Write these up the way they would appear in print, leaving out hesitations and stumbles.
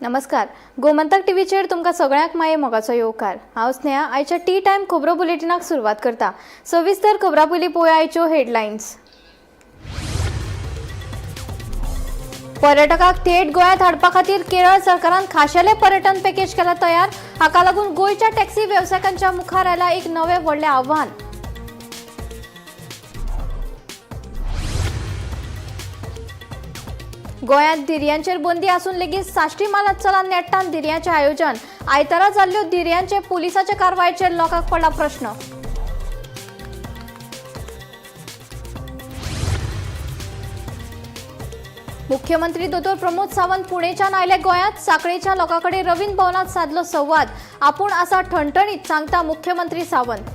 नमस्कार, गोमंतक टीव्हीचेर तुमकां सगळ्यांक माये मोगाचो येवकार. हांव स्नेहा आयच्या टी टायम खबरो बुलेटिनाक सुरवात करता. सविस्तर खबरां पयलीं पळोवया आयच्यो हेडलायन्स. पर्यटकांक थेट गोंयांत हाडपा खातीर केरळ सरकारान खाशेलें पर्यटन पॅकेज केलां तयार. हाका लागून गोंयच्या टॅक्सी वेवसायिकांच्या मुखार आयला एक नवें व्हडलें आव्हान. गोंयांत धिरयांचेर बंदी आसून लेगीत साश्टी म्हालांत चला नेटान धिरयांचें आयोजन. आयतारा जाल्ल्यो धिरयांचे पुलिसाच्या कारवायेचेर लोकांक पडला प्रश्न. मुख्यमंत्री दोतोर प्रमोद सावंत पुणेच्यान आयले गोंयांत. साखळेच्या लोकां कडेन रवींद्र भवनांत सादलो संवाद. आपूण आसा ठणठणीत, सांगता मुख्यमंत्री सावंत.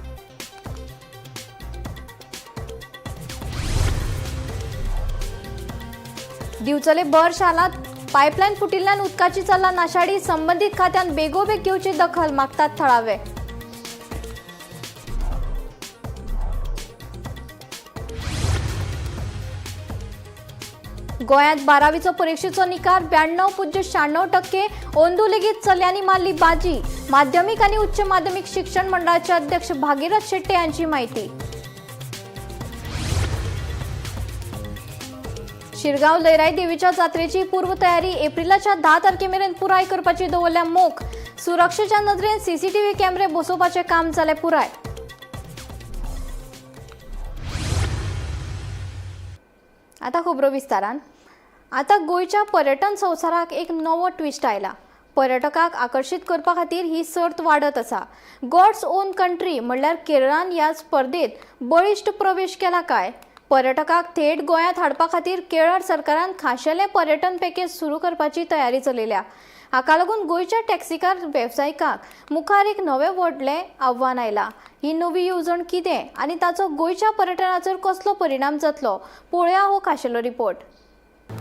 दिवचले भर शालांत पायपलायन फुटिल्ल्यान उदकाची चल्ला नाशाडी. संबंदीत खात्यान बेगोबेग घेवची दखल, मागतात थळावे. गोंयांत बारावीचो परिक्षेचो निकाल 92.96%. अंदू लेगीत चलयांनी मारली बाजी. माध्यमिक आनी उच्च माध्यमिक शिक्षण मंडळाचे अध्यक्ष भागीरथ शेट्ये यांची माहिती. शिरगांव लयराई देवीच्या जात्रेची पूर्वतयारी एप्रिलाच्या 10 तारखे मेरेन पुराय करपाची दवरल्या मोख. सुरक्षेच्या नदरेन सीसीटीव्ही कॅमेरे बसोवपाचें काम जालें पुराय. आतां खबरो विस्तारान. आतां गोंयच्या पर्यटन संवसाराक एक नवो ट्विस्ट आयला. पर्यटकांक आकर्शीत करपा खातीर ही सर्त वाडत आसा. गॉड्स ओन कंट्री म्हणल्यार केरळान ह्या स्पर्धेत बळिश्ट प्रवेश केला काय? पर्यटकांक थेट गोंयांत हाडपा खातीर केरळ सरकारान खाशेलें पर्यटन पॅकेज सुरू करपाची तयारी चलयल्या. हाका लागून गोंयच्या टॅक्सीकार वेवसायिकांक मुखार एक नवें व्हडलें आव्हान आयलां. ही नवी येवजण कितें आनी ताचो गोंयच्या पर्यटनाचेर कसलो परिणाम जातलो, पळोवया हो खाशेलो रिपोर्ट.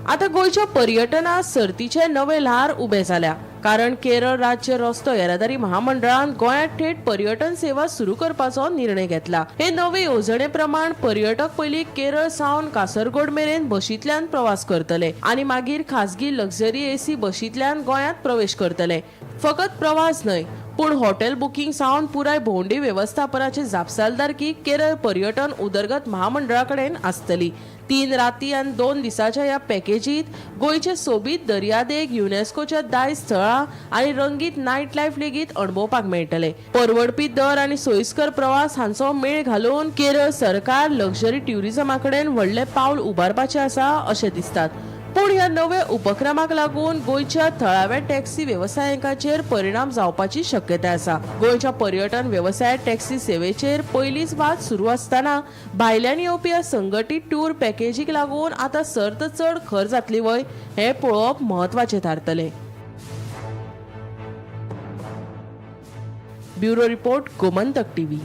आता गोंयच्या पर्यटनात सर्तीचे नवे ल्हार उबे जाल्या, कारण केरळ राज्य रस्तो येरादारी महामंडळान गोंयांत थेट पर्यटन सेवा सुरू करपाचो निर्णय घेतला. हे नवे येवजणे प्रमाण पर्यटक पयलीं केरळ सावन कासरगोड मेरेन बशींतल्यान प्रवास करतले आनी मागीर खाजगी लक्झरी एसी बशींतल्यान गोंयांत प्रवेश करतले. फकत प्रवास न्हय, पूण हॉटेल बुकींग सावन पुराय भोंवडी वेवस्थापनाची जापसालदारकी केरळ पर्यटन उदरगत महामंडळा कडेन आसतली. 3 राती आनी 2 दिसाच्या ह्या पॅकेजीत गोंयचे सोबीत दर्यादेग, युनेस्कोच्या दायज स्थळां आनी रंगीत नायट लायफ लेगीत अणभवपाक मेळटले. परवडपी दर आनी सोयीस्कर प्रवास हांचो मेळ घालून केरळ सरकार लक्झरी ट्युरिझमा कडेन व्हडलें पावल उबारपाचें आसा अशें दिसतात. पूण ह्या नव्या उपक्रमाक लागून गोंयच्या थळाव्या टॅक्सी वेवसायिकांचेर परिणाम जावपाची शक्यताय आसा. गोंयच्या पर्यटन वेवसायात टॅक्सी सेवेचेर पयलींच वाद सुरू आसतना भायल्यान येवपी ह्या संघटीत टूर पॅकेजीक लागून आतां सर्त चड खर जातली व्हय, हें पळोवप म्हत्वाचें थारतलें. Bureau report, Gomantak TV.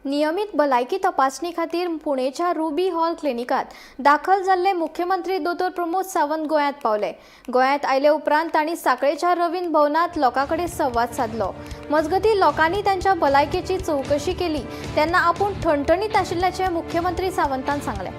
नियमित भलायकी तपासणी खातीर पुणेच्या रुबी हॉल क्लिनिकात दाखल जाल्ले मुख्यमंत्री दोतोर प्रमोद सावंत गोंयांत पावले. गोंयांत आयले उपरांत तांणी साखळेच्या रवींद्र भवनांत लोकां कडेन संवाद सादलो. मजगतीं, लोकांनी तांच्या भलायकेची चवकशी केली तेन्ना आपूण ठणठणीत आशिल्ल्याचें मुख्यमंत्री सावंतान सांगलें.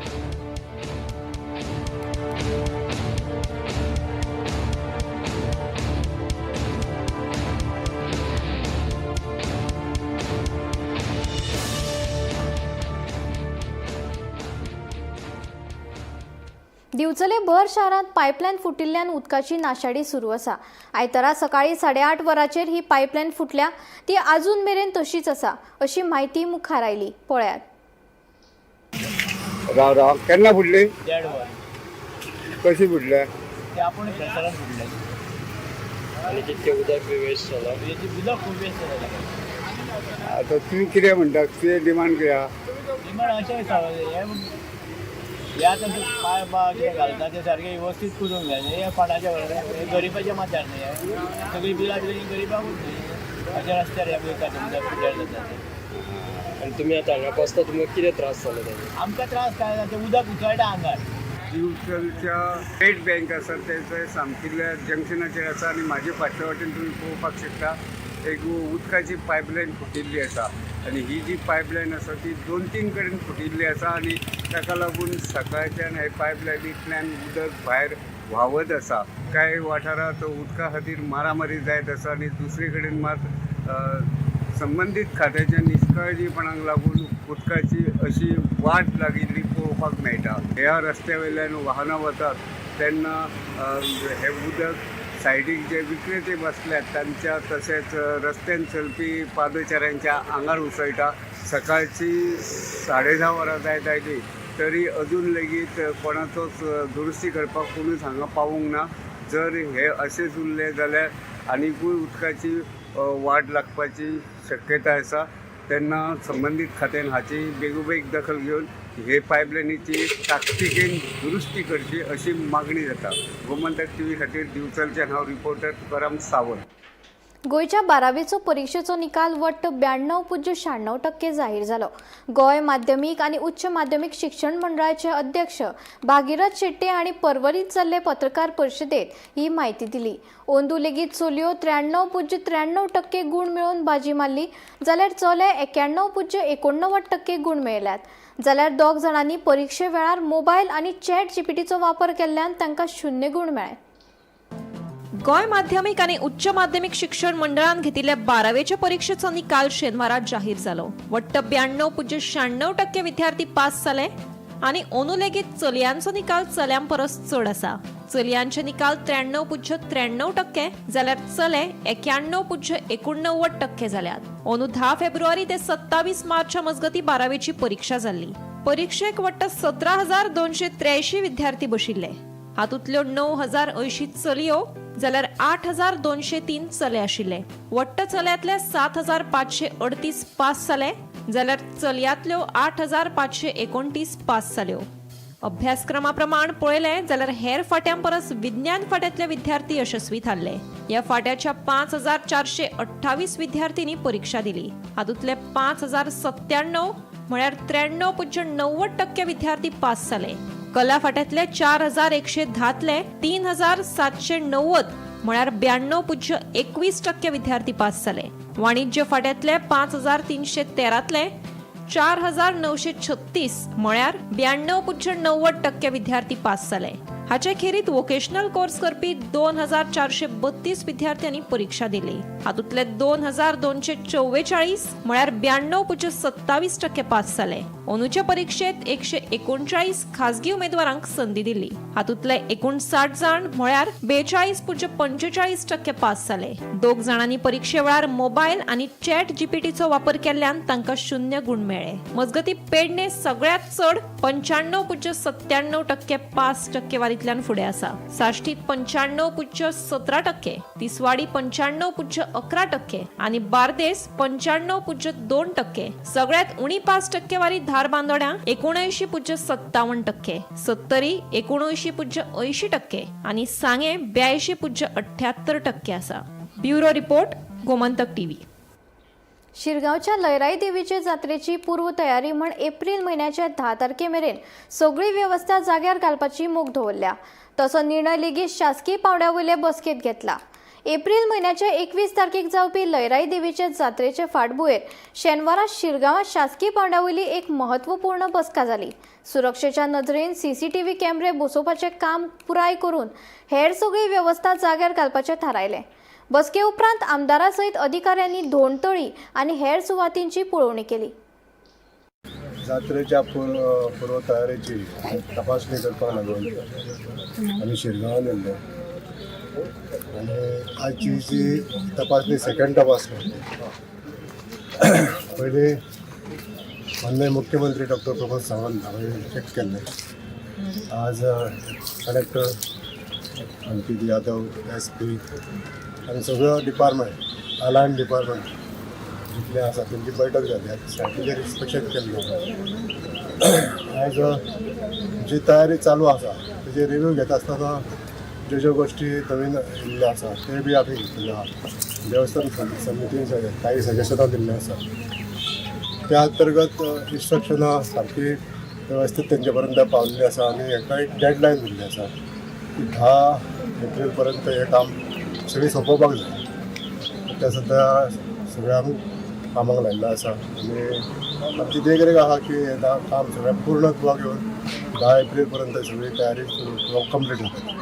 दिवचले भर शारांत पायपलायन फुटिल्ल्यान उदकाची नाशाडी सुरू आसा. आयतारा सकाळीं 8:30 वरांचेर ही पायपलायन फुटल्या, ती अजून मेरेन तशीच आसा अशी म्हायती मुखार आयली. पळयात. राव राव, केन्ना फुडली? 1.5 वर. कशी फुडल्या? ते आपूण प्रेशरान फुडले. आनी कितके उदक बी वेस्ट जाला? तेजी उदक खूब वेस्ट जाता. आतां तुमी कितें म्हणटा, कितें डिमांड कितें आहा? डिमांड अशें आसा, हें हे आतां पांय बा कितें घालता ते सारकें वेवस्थीत करूंक जाय. हे कोणाच्या हे गरिबाच्या माथ्यार न्ही, हे सगळीं बिलां बिलां गरिबाकूच न्ही. अशें रस्त्यार हे वयता ते उदक पिड्ड्यार जाता ते. आनी तुमी आतां हांगा बसता, तुमकां कितें त्रास जालो ताजो? आमकां त्रास काय ना, तें उदक उसळटा आंगार. दिवचलच्या स्टेट बँक आसा तेच्या सामकिल्ल्या जंक्शनाचेर आसा आनी म्हाजे फाटल्या वाटेन तुमी पळोवपाक शकता. एक उदकाची पायपलायन फुटिल्ली आसा आनी ही जी पायपलायन आसा ती दोन तीन कडेन फुटिल्ली आसा आनी ताका लागून सकाळच्यान हे पायपलायनींतल्यान उदक भायर व्हांवत आसा. कांय वाठारांत उदका खातीर मारामारी जायत आसा आनी दुसरे कडेन मात संबंदीत खात्याच्या निश्काळजीपणाक लागून उदकाची अशी वाट लागिल्ली पळोवपाक मेळटा. ह्या रस्त्या वयल्यान वाहनां वतात तेन्ना हें उदक सायडीक जे विक्रेते बसल्यात तांच्या तशेंच रस्त्यान चलपी पादचाऱ्यांच्या आंगार उसळटा. सकाळची 10:30 वरां जायत आयली तरी अजून लेगीत कोणाचोच दुरुस्ती करपाक कोणूच हांगा पावूंक ना. जर हे अशेंच उरलें जाल्यार आनिकूय उदकाची वाट लागपाची शक्यताय आसा. तेन्ना संबंदीत खात्यान हाची बेगोबेग दखल घेवन हे पायपलायनीची ताकतिकेन दुरुस्ती करची अशी मागणी जाता. गोमंतक टीव्ही खातीर दिवचलच्यान हांव रिपोर्टर तुकाराम सावंत. गोंयच्या बारावेचो परिक्षेचो निकाल वट्ट 92.96% जाहीर जालो. गोंय माध्यमीक आनी उच्च माध्यमीक शिक्षण मंडळाचे अध्यक्ष भागीरथ शेट्ये हांणी पर्वरीत जाल्ले पत्रकार परिशदेत ही म्हायती दिली. अंदू लेगीत चलयो 93.93% गूण मेळोवन बाजी मारली, जाल्यार चले 91.89% गूण मेळयल्यात. जाल्यार दोग जाणांनी परिक्षे वेळार मोबायल आनी चॅट जीपीटीचो वापर केल्ल्यान तांकां 0 गूण मेळ्ळे. गोंय माध्यमीक आनी उच्च माध्यमीक शिक्षण मंडळान घेतिल्ल्या बारावेच्या परिक्षेचो निकाल शेनवारा जाहीर जालो. वट्ट 92.96% विद्यार्थी पास जाले आनी अंदू लेगीत चलयांचो निकाल चल्यां परस चड आसा. चलयांचे निकाल 93.93% जाल्यार चले 91.89% जाल्यात. अंदू 10 फेब्रुवारी ते 27 मार्चा मजगती बारावेची परीक्षा जाल्ली. परिक्षेक वट्ट 17,283 विद्यार्थी बशिल्ले. हातूंतल्यो 9,080 चलयो जाल्यार 8,203 चले आशिल्ले. वट्ट चल्यांतले 7,538 पास जाले जाल्यार चलयांतल्यो 8,529 पास जाल्यो. अभ्यासक्रमा प्रमाण पळयलें जाल्यार हेर फाट्यां परस विज्ञान फाट्यांतले विद्यार्थी यशस्वी थारले. ह्या फाट्याच्या 5,428 विद्यार्थ्यांनी परीक्षा दिली. हातूंतले 5,097 म्हळ्यार 93.90% विद्यार्थी पास जाले. कला फाट्यांतले 4,110तले 3,790 म्हळ्यार 92.21% विद्यार्थी पास जाले. वाणिज्य फाट्यांतले 5,313तले 4,936 म्हळ्यार 92.90% विद्यार्थी पास जाले. हाचे खेरीत वोकेशनल कोर्स करपी 2,432 विद्यार्थ्यांनी परीक्षा दिली. हातूंतले 2,244 म्हळ्यार 92.27% पास जाले. अंदूच्या परिक्षेत 139 खाजगी उमेदवारांक संदी दिली. हातूंतले 59 जाण म्हळ्यार 42.45% पास जाले. दोग जाणांनी परिक्षे वेळार मोबायल आनी चॅट जीपीटीचो वापर केल्ल्यान तांकां 0 गूण मेळ्ळे. मजगती पेडणे सगळ्यांत चड 95.97% पास टक्केवारींतल्यान फुडें आसा. साश्टीत 95.17%, तिसवाडी 95.11% आनी बार्देस 95.2%. सगळ्यांत उणी पास टक्केवारी धारबांदोड्यां 79.57%, सत्तरी 79.80% आनी सांगें 82.78% आसा. Bureau report, Gomantak TV. शिरगांवच्या लयराई देवीचे जात्रेची पूर्वतयारी म्हण एप्रिल म्हयन्याच्या 10 तारखे मेरेन सगळी वेवस्था जाग्यार घालपाची मोख दवरल्या. तसो निर्णय लेगीत शासकीय पावंड्या वयले बसकेंत घेतला. एप्रिल म्हयन्याच्या 21 तारखेक जावपी लयराई देवीचे जात्रेचे फाटभुंयेर शेनवारा शिरगांवां शासकीय पावंड्या वयली एक महत्वपूर्ण बसका जाली. सुरक्षेच्या नदरेन सीसीटीव्ही कॅमेरे बसोवपाचें काम पुराय करून हेर सगळी वेवस्था जाग्यार घालपाचें थारायलें. बसके उपरांत आमदारा सयत अधिकाऱ्यांनी धोणतळी आनी हेर सुवातींची पळोवणी केली. जात्रेच्या पूर्वतयारेची तपासणी करपाक लागून आमी शिरगांवान येयल्ले आनी आजची जी तपासणी सेकंड तपासणी. पयलीं माननीय मुख्यमंत्री डॉक्टर प्रमोद सावंत हांणी चॅक केल्लें. आज कलेक्टर अंकित यादव, SP आनी सगळो डिपार्टमेंट, अलायन डिपार्टमेंट जितले आसा तेंची बैठक जाली. सायटीचेर इन्स्पेक्शन केल्लें. आयज जी तयारी चालू आसा तेजे रिव्यू घेता आसतना ज्यो ज्यो गोश्टी नवीन येयल्ल्यो आसा ते बी आमी घेतिल्ल्यो आहा. देवस्थान समितीन काही सजेशनां दिल्लीं आसा, त्या अंतर्गत इन्स्ट्रक्शनां सारकी वेवस्थीत तेंचे पर्यंत पावल्ली आसा आनी हेका एक डेडलायन दिल्ली आसा की 10 एप्रील पर्यंत हें काम सगळें सोंपोवपाक जाय. ते सद्या सगळ्यांक कामाक लायिल्लो आसा आनी आमची देखरेख आहा की हें काम सगळें पूर्ण गोवा घेवन 10 एप्रील पर्यंत सगळी तयारी सुरू कंप्लीट जाता.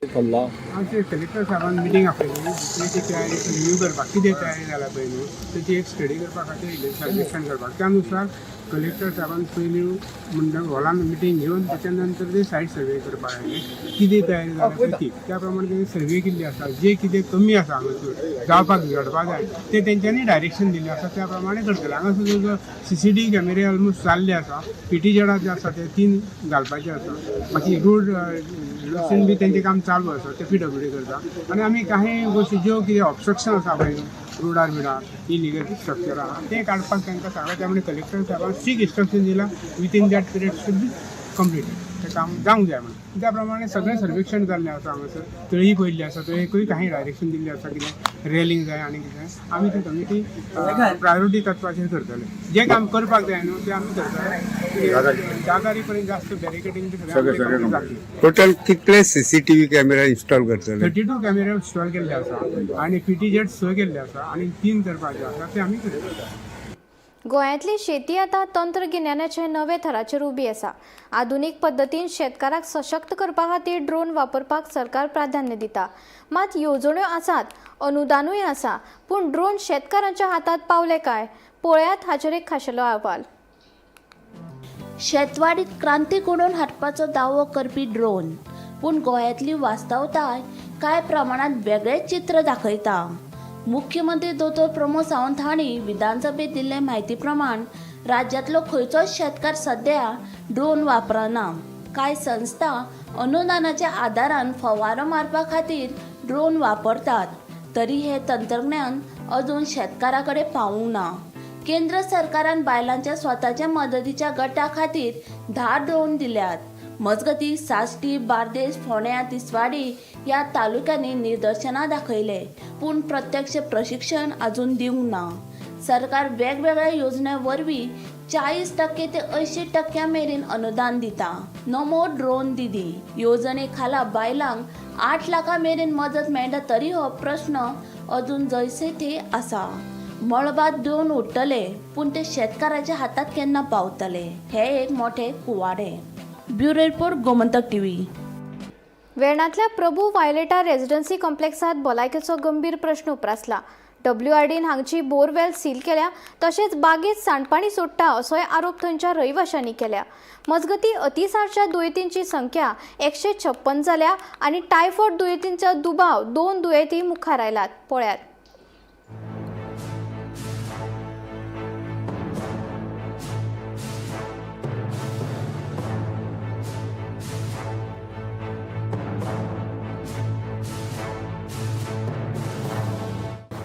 आमचे कलेक्टर साहेबान मिटींग आपयली, ती तयारी रिव्यू करपाक, कितें तयारी जाला पळय न्हू तेची एक स्टडी करपा खातीर येयले, सर्वेक्षण करपाक. त्या नुसार कलेक्टर साहेबान पयलीं म्हणटा हॉलान मिटींग घेवन त्याच्या नंतर ते सायट सर्वे करपाक आयले, कितें तयारी जाला पळय ती. त्या प्रमाणे तेणी सर्वे केल्ली आसा, जे कितें कमी आसा हांगासर जावपाक घडपाक जाय ते तेंच्यांनी डायरेक्शन दिल्लें आसा, त्या प्रमाणे करतले. हांगासर जो CCTV कॅमेरे ऑलमोस्ट जाल्ले आसा, पी टी जेडा जे आसा ते 3 घालपाचे आसा, बाकी रोड रिडक्शन बी तेंचें काम चालू आसा, ते PWD करता. आनी आमी कांय गोश्टी ज्यो कितें ऑब्स्ट्रक्शन आसा पळय रोडार बिडार इलिगल स्ट्रक्चर आहा तें काडपाक तांकां सांगलां. त्या मुळे कलेक्टर साहेबान स्ट्रीक इन्स्ट्रक्शन दिलां, within that period should be completed, तें काम जावंक जाय म्हणून. त्या प्रमाणे सगळें सर्वेक्षण जाल्लें आसा, हांगासर तळी पयल्ली आसा, तळयेकूय कांय डायरेक्शन दिल्लें आसा, कितें रेलिंग जाय आनी कितें आमी ते कमिटी प्रायोरिटी तत्वाचेर करतले. जें काम करपाक जाय न्हू तें आमी करतले. 10 तारीख पर्यंत जास्त बॅरिकेटींग सगळें सगळें सगळें जातलें. टोटल कितले CCTV camera install करतले? 32 कॅमेरे इन्स्टॉल केल्ले आसा आनी PTZ 6 केल्ले आसा आनी 3 करपाचे आसा, ते आमी करतले. गोंयांतली शेती आतां तंत्रगिन्यानाचे नवे थराचेर उबी आसा. आधुनीक पद्दतीन शेतकाराक सशक्त करपा खातीर ड्रोन वापरपाक सरकार प्राधान्य दिता. मात येवजण्यो आसात, अनुदानूय आसा, पूण ड्रोन शेतकारांच्या हातांत पावले काय? पळयात हाचेर एक खाशेलो अहवाल. शेतवाडीत क्रांती घडोवन हाडपाचो दावो करपी ड्रोन, पूण गोंयांतली वास्तवताय कांय प्रमाणांत वेगळेंच चित्र दाखयता. मुख्यमंत्री दोतोर प्रमोद सावंत हांणी विधानसभेत दिल्ले म्हायती प्रमाण राज्यांतलो खंयचोच शेतकार सद्या ड्रोन वापरना. कांय संस्था अनुदानाच्या आदारान फवारो मारपा खातीर ड्रोन वापरतात, तरी हें तंत्रज्ञान अजून शेतकारा कडेन पावूंक ना. केंद्र सरकारान बायलांच्या स्वताच्या मदतीच्या गटा खातीर 10 ड्रोन दिल्यात. मजगतीं साश्टी, बार्देस, फोंड्या, तिसवाडी ह्या तालुक्यांनी निदर्शनां दाखयले, पूण प्रत्यक्ष प्रशिक्षण अजून दिवंक ना. सरकार वेगवेगळ्या योजण्यां वरवीं 40% ते 80% मेरेन अनुदान दिता. नमो ड्रोन दिदी येवजणे खाला बायलांक 8 लाखां मेरेन मजत मेळटा, तरी हो प्रश्न अजून जैसे थे आसा. मळबात ड्रोन उडटले, पूण ते शेतकाराच्या हातात केन्ना पावतले हे एक मोठे कुवाडें. Bureau report, Gomantak TV. वेर्णांतल्या प्रभू वायलेटा रेजिडन्सी कॉम्प्लेक्सांत भलायकेचो गंभीर प्रश्न उप्रासला. WRDन हांगची बोरवेल सील केल्या, तशेंच बागेत सांडपाणी सोडटा असोय आरोप थंयच्या रहिवाशांनी केल्या. मजगतीं अतिसारच्या दुयेंतींची संख्या 156 जाल्या आनी टायफॉयड दुयेंतींचो दुबाव 2 दुयेंती मुखार आयल्यात. पळयात.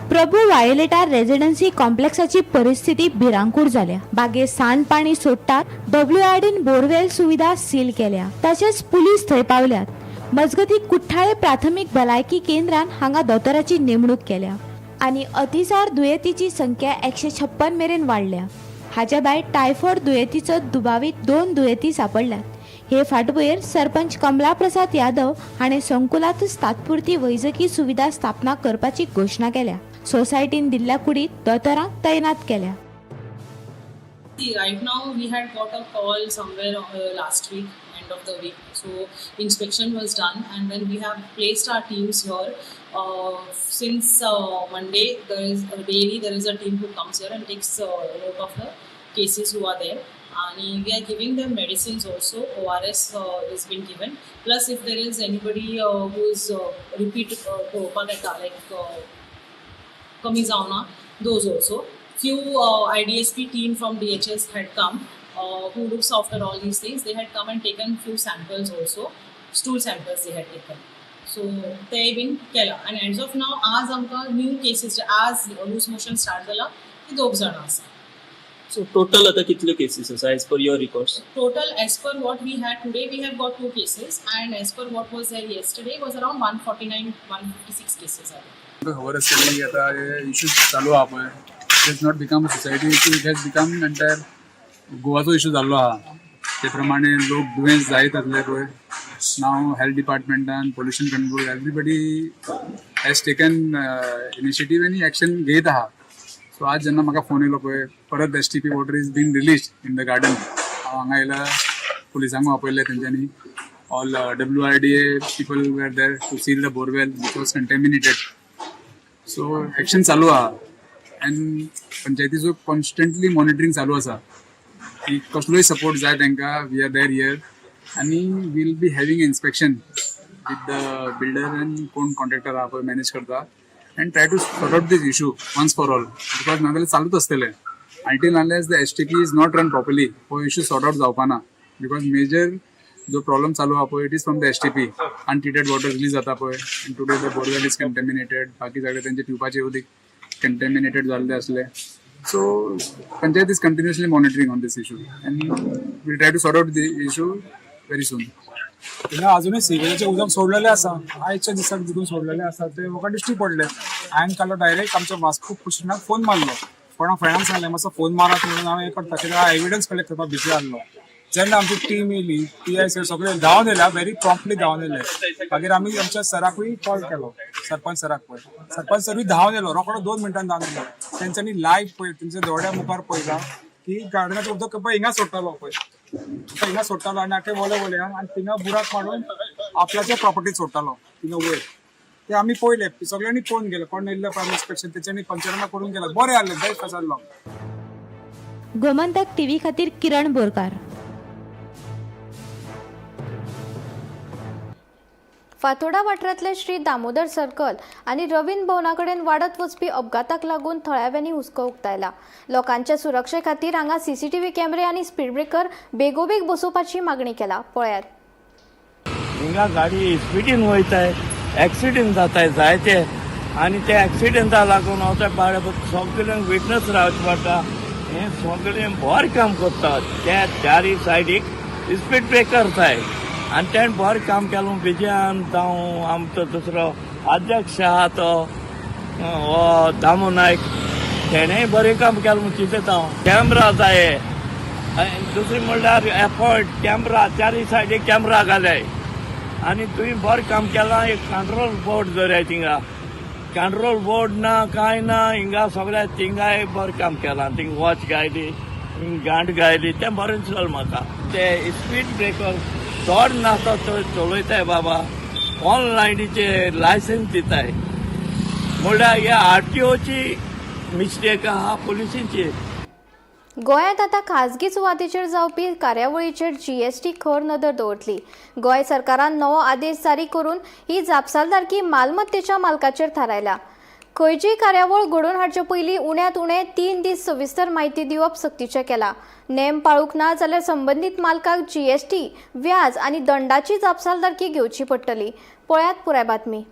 प्रभू वायोलेटा रेजिडन्सी कॉम्प्लेक्साची परिस्थिती भिरांकूळ जाल्या. बागेत सांडपाणी सोडटात. WRDन बोरवेल सुविधा सील केल्या, तशेंच पुलीस थंय पावल्यात. मजगतीं कुठ्ठाळे प्राथमीक भलायकी केंद्रान हांगा दोतोराची नेमणूक केल्या आनी अतिसार दुयेंतीची संख्या 156 मेरेन वाडल्या. हाच्या भायर टायफॉयड दुयेंतीचो दुबावीत 2 दुयेंती सापडल्यात. हे फाटभुंयेर सरपंच कमला प्रसाद यादव हाणें संकुलांतच तात्पुरती वैजकी सुविधा स्थापना करपाची घोशणा केल्या. सोसायटीन दिल्ल्या कुडीत दोतोरांक तैनात केल्या. See, right now we had got a call somewhere last week, end of the week. So inspection was done, and then we have placed our teams here. Since Monday, there is daily there is a team who comes here and takes note of the cases who are there. And we are giving them medicines also. ORS is been given. Plus, if there is anybody who is repeat like kami jauna, those also. Few IDSP team from DHS had come, who looks after all these things. They had come and taken few samples also, stool samples they had taken. So they been kela. And as of now, आज आमकां new cases, आज loose motion start जाला ती 2 जाणां आसा. So total आता कितल्यो cases आसा as per your records? Total as per what we had today, we have got 2 cases, and as per what was there yesterday was around 149, 156 cases are there. खबर आसतली आतां हे इश्यूज चालू आहा पळय. It has not become a society issue, it has become entire गोवाचो issue जाल्लो आहा. ते प्रमाणे लोक दुयेंस जायत आसले पळय. नाव हेल्थ डिपार्टमेंटान, pollution control, everybody has taken initiative आनी एक्शन घेत आहा. सो आज जेन्ना म्हाका फोन येयलो पळय, परत STP water is been release in the garden, हांव हांगा येयला, पुलिसांक आपयले तेंच्यांनी, all WRDA people were there to seal the borewell which was contaminated. So action चालू आहा आनी पंचायतीचो कॉन्स्टंटली मॉनिटरींग चालू आसा की कसलोय सपोर्ट जाय तांकां, we are there here आनी we'll be having inspection with the builder आनी कोण कॉन्ट्रॅक्टर आहा पळय मॅनेज करता and try to sort out this issue once for all, because नाजाल्यार चालूच आसतलें until unless the STP is not run properly. हो इशू सॉर्ट आउट जावपा ना, because major जो प्रॉब्लम चालू आहा पळय, it is from the STP untreated water release जाता पळय and today the borewell is contaminated. बाकी सगळे तेंचे पिवपाचे उदीक कंटेमिनेटेड जाल्ले आसले. So panchayat is continuously monitoring on this issue and we'll try to sort out the issue very soon. थिंगा अजुनूय सिवेजाचें उदक सोडलेलें आसा. आयच्या दिसाक जितून सोडलेलें आसा तें म्हाका दिश्टी पडलें. हांवें काडलो डायरेक्ट आमच्या वास्को प्रेसिडेंटाक फोन मारलो. कोणा फ्रेंडाक सांगलें मातसो फोन मारात म्हणून. हांव हें करता कित्याक एविडन्स कलेक्ट करपाक बिजी आहलो. जेन्ना आमची टीम येयली, पी I sir सगळे धांवन येयल्या, व्हेरी प्रॉम्प्टली धांवन येयले. मागीर आमी आमच्या सराकूय कॉल केलो, सरपंच सराक. पळय, सरपंच सरूय धांवन येयलो, रोकडो 2 मिनटान धांवन येयलो. तेंच्यांनी लायव्ह पळय, तेंच्या दोळ्या मुखार पळयला की गार्डनाचें उदक पळय हिंगा सोडटालो, पळय हिंगा सोडटालो आनी आखे वोले वोले आनी थिंगा बुराक मारून आपल्याच्या प्रॉपर्टीत सोडटालो थिंगा वयर. ते आमी पळयले, सगळ्यांनी पळोवन गेले. कोण येयल्ले पळय इन्स्पेक्शन, तेच्यांनी पंचनामा करून गेला. बरें आहलें, बेस्ट आसलो. गोमंतक टीव्ही खातीर किरण बोरकार. फातोडा वाठारांतले श्री दामोदर सर्कल आनी रवींद्र भवना कडेन वाडत वचपी अपघाताक लागून थळाव्यांनी हुस्को उक्तायला. लोकांच्या सुरक्षे खातीर हांगा सीसीटीव्ही कॅमेरे आनी स्पीड ब्रेकर बेगोबेग बसोवपाची मागणी केला. पळयात. हिंगा गाडी स्पिडीन वयताय, एक्सिडेंट जाताय जायते आनी ते एक्सिडेंटा लागून आतां बाळ सगळ्यांक विटनस रावचें पडटा. हें सगळें बरें काम करता. त्या चारी सायडीक स्पीड ब्रेकर जाय आनी तेणें बरें काम केलें. विजयान जावं, आमचो दुसरो अध्यक्ष आहा तो हो दामू नायक, तेणेय बरें काम केलें म्हूण चिंतता हांव. कॅमरा जाय आनी दुसरें म्हणल्यार एफर्ट कॅमरा, चारी सायडीक कॅमरा घालाय. आनी तुवें बरें काम केलां. एक कंट्रोल बोर्ड दवराय थिंगा. कंट्रोल बोर्ड ना, कांय ना हिंगा. सगळ्या थिंगाय बरें काम केलां. थिंग वॉच घायली, गांठ घायली, तें बरें दिसलें म्हाका. ते स्पीड ब्रेकर चड नासता थंय चलयताय बाबा. ऑनलायनीचे लायसन्स दिताय म्हणल्यार ह्या आरटीओची मिस्टेक आहा, पुलिसींची. गोंयांत आतां खाजगी सुवातेचेर जावपी कार्यावळीचेर जीएसटी खर नदर दवरतली. गोंय सरकारान नवो आदेश जारी करून ही जापसालदारकी मालमत्तेच्या मालकाचेर थारायला. खंयचीय कार्यावळ घडोवन हाडचे पयलीं उण्यांत उणें 3 दीस सविस्तर म्हायती दिवप सक्तीचें केलां. नेम पाळूंक ना जाल्यार संबंदीत मालकाक जीएसटी, व्याज आनी दंडाची जापसालदारकी घेवची पडटली. पळयात पुराय बातमी.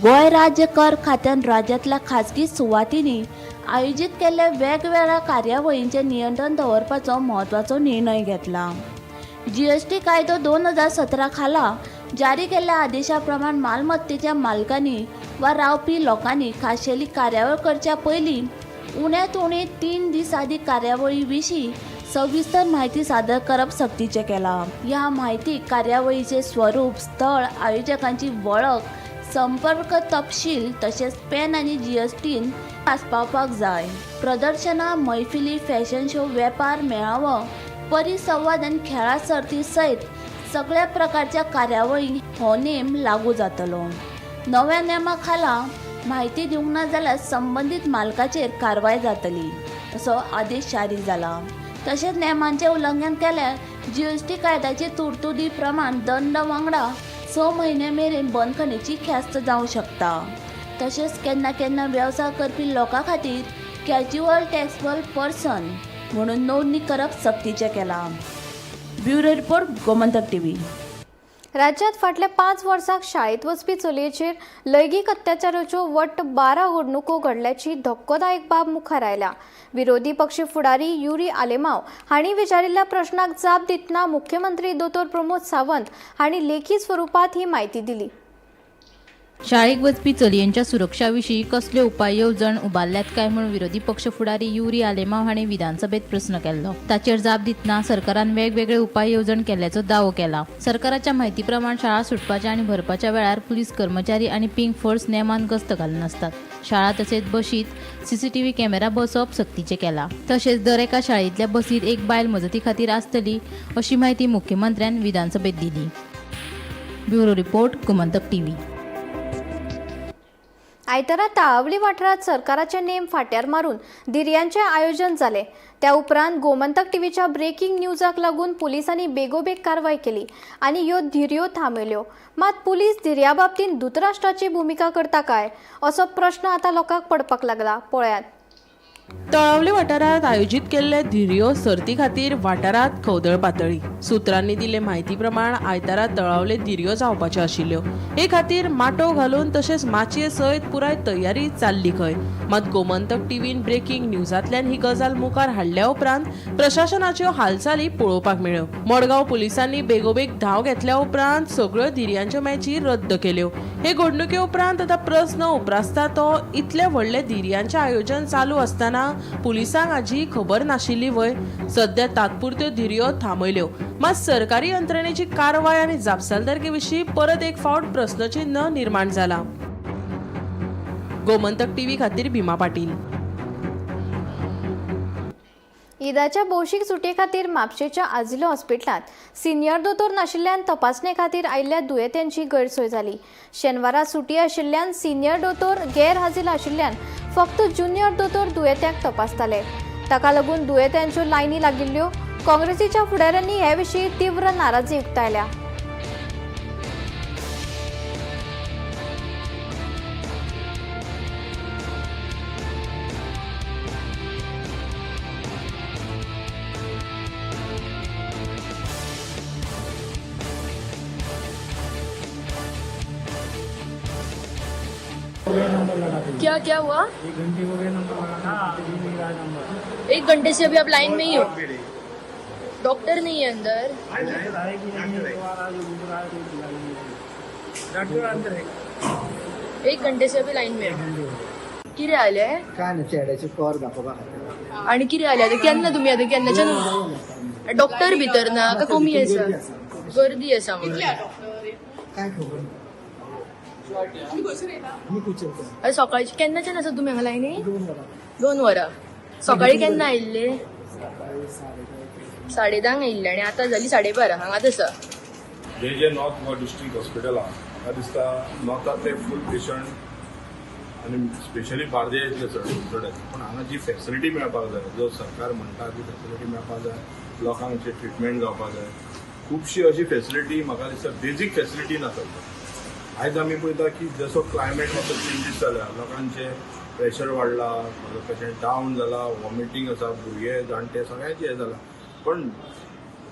गोंय राज्य कर खात्यान राज्यांतल्या खाजगी सुवातींनी आयोजीत केल्ल्या वेगवेगळ्या कार्यावळींचेर नियंत्रण दवरपाचो म्हत्वाचो निर्णय घेतला. जीएसटी कायदो 2017 खाला जारी केल्ल्या आदेशा प्रमाण मालमत्तेच्या मालकांनी वा रावपी लोकांनी खाशेली कार्यावळ करच्या पयलीं उण्यांत उणें 3 दीस आदीं कार्यावळी विशीं सविस्तर म्हायती सादर करप सक्तीचें केलां. ह्या म्हायतीक कार्यावळीचें स्वरूप, स्थळ, आयोजकांची वळख, संपर्क तपशील तशेंच पॅन आनी जीएसटीन आस्पावपाक जाय. प्रदर्शनां, मैफिली, फॅशन शो, वेपार मेळावो, परिसंवाद आनी खेळां सर्ती सयत सगळ्या प्रकारच्या कार्यावळींक हो नेम लागू जातलो. नव्या नेमा खाला म्हायती दिवंक ना जाल्यार संबंदीत मालकाचेर कारवाय जातली असो आदेश जारी जाला. तशेंच नेमांचें उल्लंघन केल्यार जीएसटी कायद्याचे तरतुदी प्रमाण दंड वांगडा 6 म्हयन्या मेरेन बंदखणीची ख्यास्त जावं शकता. तशेंच केन्ना केन्ना वेवसाय करपी लोकां खातीर कॅज्युअल टॅक्सेबल पर्सन म्हणून नोंदणी करप सक्तीचें केलां. Bureau report, Gomantak TV. राज्यात फाटल्या 5 वर्सांक शाळेंत वचपी चलयेचेर लैंगीक अत्याचाराच्यो वट्ट 12 घडणुको घडल्याची धक्कोदायक बाब मुखार आयल्या. विरोधी पक्ष फुडारी युरी आलेमाव हांणी विचारिल्ल्या प्रश्नाक जाप दितना मुख्यमंत्री दोतोर प्रमोद सावंत हांणी लेखी स्वरुपात ही म्हायती दिली. शाळेक वचपी चलयांच्या सुरक्षा विशीं कसल्यो उपाय येवजण उबारल्यात काय म्हूण विरोधी पक्ष फुडारी युरी आलेमाव हांणी विधानसभेत प्रस्न केल्लो. ताचेर जाप दितना सरकारान वेगवेगळे उपाय येवजण केल्ल्याचो दावो केला. सरकाराच्या म्हायती प्रमाण शाळा सुटपाच्या आनी भरपाच्या वेळार पुलीस कर्मचारी आनी पिंक फोर्स नेमान गस्त घालून आसतात. शाळा तशेंच बशीत सीसीटीव्ही कॅमेरा बसोवप सक्तीचें केलां. तशेंच दर एका शाळेंतल्या बसीत एक बायल मजती खातीर आसतली अशी म्हायती मुख्यमंत्र्यान विधानसभेत दिली. Bureau report, Gomantak TV. आयतारा ताळावली वाठारांत सरकाराचे नेम फाट्यार मारून धिरयांचें आयोजन जालें. त्या उपरांत गोमंतक टीव्हीच्या ब्रेकिंग न्यूजाक लागून पुलिसांनी बेगोबेग कारवाय केली आनी ह्यो धिरयो थांबयल्यो. मात पुलीस धिरया बाबतींत धृतराष्ट्राची भुमिका करता काय असो प्रश्न आतां लोकांक पडपाक लागला. पळयात. तळावली वाठारांत आयोजीत केल्ले धिरयो सर्ती खातीर वाठारांत खवदळ पातळी. सुत्रांनी दिल्ले म्हायती प्रमाण आयतारा तळावले धिरयो जावपाच्यो आशिल्ल्यो. हे खातीर माटोव घालून तशेंच माचये सयत पुराय तयारी चालली खंय. मात गोमंतक टीव्हीन ब्रेकिंग न्यूजांतल्यान ही गजाल मुखार हाडल्या उपरांत प्रशासनाच्यो हालचाली पळोवपाक मेळ्ळ्यो. मडगांव पुलिसांनी बेगोबेग धांव घेतल्या उपरांत सगळ्यो धिरयांच्यो मॅची रद्द केल्यो. हे घडणुके उपरांत आतां प्रस्न उप्रासता तो इतले व्हडले धिरयांचें आयोजन चालू आसतना पुलिसांक हाजी खबर नाशिल्ली व्हय. सध्या तात्पुरत्यो धिरयो थांबयल्यो, मात सरकारी यंत्रणेची कारवाय आनी जापसालदारके विशीं परत एक फावट प्रस्नचिन्ह निर्माण जाला. गोमंतक टीव्ही खातीर भीमा पाटील. ईदाच्या भौशीक सुटये खातीर म्हापशेच्या आझिलो हॉस्पिटलांत सिनियर दोतोर नाशिल्ल्यान तपासणे खातीर आयिल्ल्या दुयेंत्यांची गैरसोय जाली. शेनवारा सुटी आशिल्ल्यान सिनियर दोतोर गैरहाजीर आशिल्ल्यान फक्त ज्युनियर दोतोर दुयेंत्यांक तपासताले. ताका लागून दुयेंत्यांच्यो लायनी लागिल्ल्यो. काँग्रेसीच्या फुडाऱ्यांनी हे विशीं तीव्र नाराजी उक्तायल्या. क्या क्या हुआ? 1 घंटे से अभी आप लाइन में ही हो. डॉक्टर नहीं है अंदर. एक घंटे से अभी लाइन में हो. कितें आले? काय नाही, चेड्याचे कर दाखोवपा खातीर. आनी कितें आले आतां? केन्ना तुमी आतां केन्नाच्यान डॉक्टर भितर ना का कमी आसा? गर्दी आसा म्हणून काय खबर. सकाळची केन्नाच्यान आसा तुमी हांगा लायनी? 2 वरां. सकाळी केन्ना आयिल्ले? 10:30 आयिल्ले आनी आतां जाली 12:30. हांगाच आसा. जे जे नॉर्थ गोवा डिस्ट्रिक्ट हॉस्पिटल आहा, म्हाका दिसता नॉर्थांतले फूल पेशंट आनी स्पेशली बार्देजांतले चड चड येता. पूण हांगा जी फेसिलिटी मेळपाक जाय, जो सरकार म्हणटा ती फेसिलिटी मेळपाक जाय, लोकांक जे ट्रिटमेंट जावपाक जाय, खुबशी अशी फेसिलिटी म्हाका दिसता बेजीक फेसिलिटी ना सद्या. आयज आमी पळयता की जसो क्लायमेट मातसो चेंजीस जाल्या, लोकांचे प्रेशर वाडला, पेशंट डावन जाला, वॉमिटींग आसा, भुरगे जाणटे सगळ्यांचे हें जाला. पण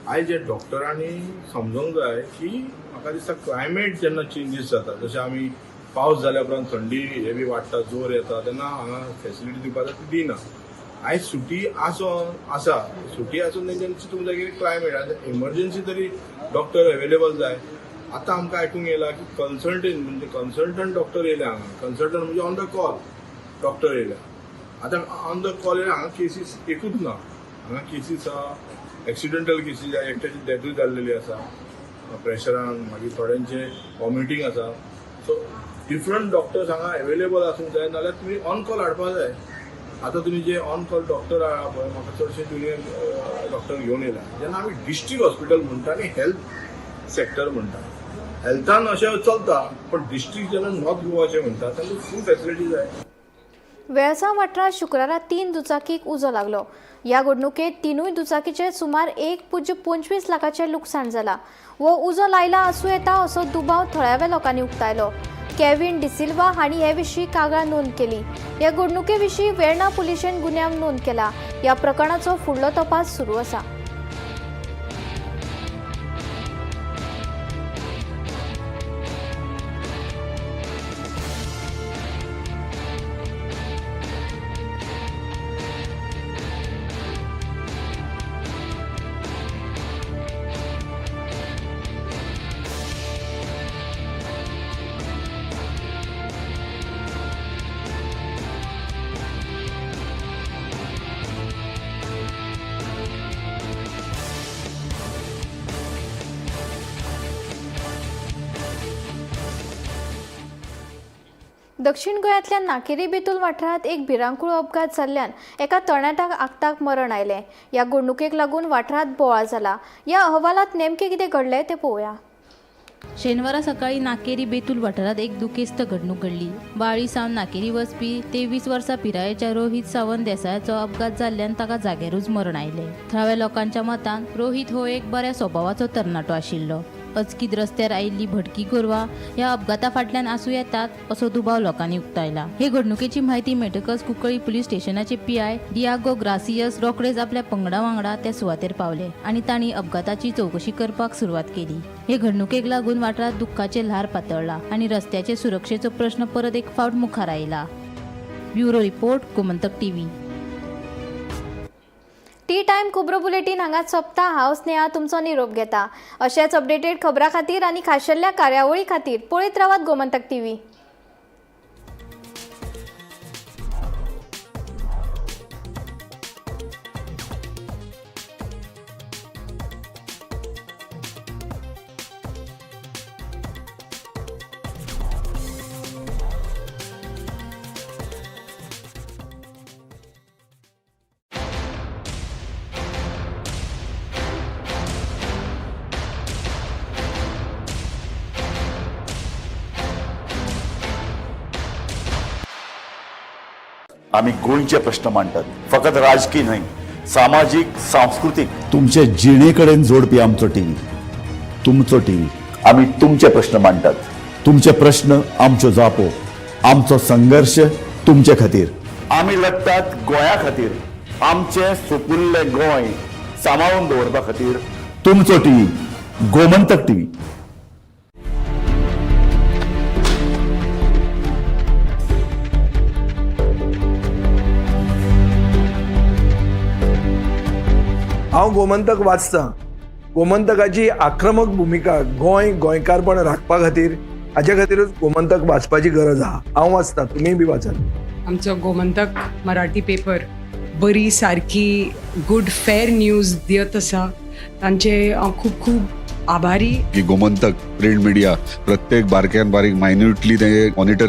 आयज हे डॉक्टरांनी समजूंक जाय की म्हाका दिसता क्लायमेट जेन्ना चेंजीस जाता, जशें आमी पावस जाल्या उपरांत थंडी हे बी वाडटा, जोर येता, तेन्ना हांगा फेसिलिटी दिवपाक जाय ती दिना. आयज सुटी आसून आसा, सुटी आसून तेंच्यांनी चिंतूंक जाय की क्लायमेट आतां इमर्जन्सी तरी डॉक्टर अवेलेबल जाय. आतां आमकां आयकूंक येयला की कन्सल्टंट म्हणजे कन्सल्टंट डॉक्टर येयले हांगा. कन्सल्टंट म्हणजे ऑन the call doctor येयल्या. आतां ऑन the call येयल्या हांगा केसीस एकूच ना, हांगा केसीस आहा, एक्सिडंटल केसीस आहा, एकट्याची डेथूय जाल्लेली आसा प्रेशरान, मागीर थोड्यांचे वॉमिटींग आसा. सो डिफरंट डॉक्टर्स हांगा अवेलेबल आसूंक जाय, नाल्यार तुमी ऑन कॉल हाडपाक जाय. आतां तुमी जे ऑन कॉल डॉक्टर आहा पळय, म्हाका चडशे ज्युनियर डॉक्टर घेवन येयला. जेन्ना आमी डिस्ट्रिक्ट हॉस्पिटल म्हणटा आनी हेल्थ सेक्टर म्हणटा, हेल्थान अशें चलता, पण डिस्ट्रिक्ट जेन्ना नॉर्थ गोवाचें म्हणटा तेन्ना फूल फेसिलिटी जाय. वेळसांव वाठारांत शुक्रारा 3 दुचाकीक उजो लागलो. ह्या घडणुकेंत 3 दुचाकीचें सुमार 1.25 लाखाचें लुकसाण जाला. हो उजो लायला आसूं येता असो दुबाव थळाव्या लोकांनी उक्तायलो. केविन डिसिल्वा हांणी हे विशीं कागाळ नोंद केली. ह्या घडणुके विशीं वेर्णा पुलिशेन गुन्यांव नोंद केला. ह्या प्रकरणाचो फुडलो तपास सुरू आसा. दक्षिण गोंयांतल्या नाकेरी बेतूल वाठारांत एक भिरांकूळ अपघात जाल्ल्यान एका तरणाट्याक आक्ताक मरण आयलें. ह्या घडणुकेक लागून वाठारांत बोवाळ जाला. ह्या अहवालांत नेमकें कितें घडलें तें पळोवया. शेनवारा सकाळी नाकेरी बेतूल वाठारांत एक दुखेस्त घडणूक घडली. बाळी सावन नाकेरी वचपी 23 वर्सां पिरायेच्या रोहित सावंत देसायाचो अपघात जाल्ल्यान ताका जाग्यारूच मरण आयलें. थळाव्या लोकांच्या मतान रोहित हो एक बऱ्या स्वभावाचो तरणाटो आशिल्लो. अचकीत रस्त्यार आयिल्ली भटकी गोरवां ह्या अपघाता फाटल्यान आसूं येतात असो दुबाव लोकांनी उक्तायला. हे घडणुकेची म्हायती मेळटकच Cuncolim police स्टेशनाचे PI Diego gracious रोखडेच आपल्या पंगडा वांगडा त्या सुवातेर पावले आनी तांणी अपघाताची चवकशी करपाक सुरवात केली. हे घडणुकेक लागून वाठारांत दुख्खाचें ल्हार पातळ्ळा आनी रस्त्याचे सुरक्षेचो प्रश्न परत एक फावट मुखार आयला. Bureau report, Gomantak TV. Tea time खबरो बुलेटीन हांगाच सोंपता. हांव स्नेहा तुमचो निरोप घेता. अशेच अपडेटेड खबरां खातीर आनी खाशेल्या कार्यावळी खातीर पळयत रावात गोमंतक टीव्ही. आमी गोंयचे प्रश्न मांडटात, फकत राजकी न्हय, सामाजीक, सांस्कृतीक, तुमचे जिणे कडेन जोडपी आमचो टीव्ही, तुमचो टीव्ही. आमी तुमचे प्रश्न मांडटात, तुमचे प्रश्न आमच्यो जापो, आमचो संघर्श तुमचे खातीर. आमी लढटात गोंया खातीर, आमचें सुपुल्लें गोंय सांबाळून दवरपा खातीर. तुमचो टीव्ही, गोमंतक टीव्ही. हांव गोमंतक वाचतां. गोमंतकाची आक्रमक भुमिका गोंय गोंयकारपण राखपा खातीर, हाजे खातीरूच गोमंतक वाचपाची गरज आहा. हांव वाचतां, तुमीय बी वाचात. आमचो गोमंतक मराठी पेपर बरी सारकी गुड फेर न्यूज दियत आसा, तांचे हांव खूब खूब आभारी. की गोमंतक प्रिंट मिडिया प्रत्येक बारक्यान बारीक मायन्युटली ते मॉनिटर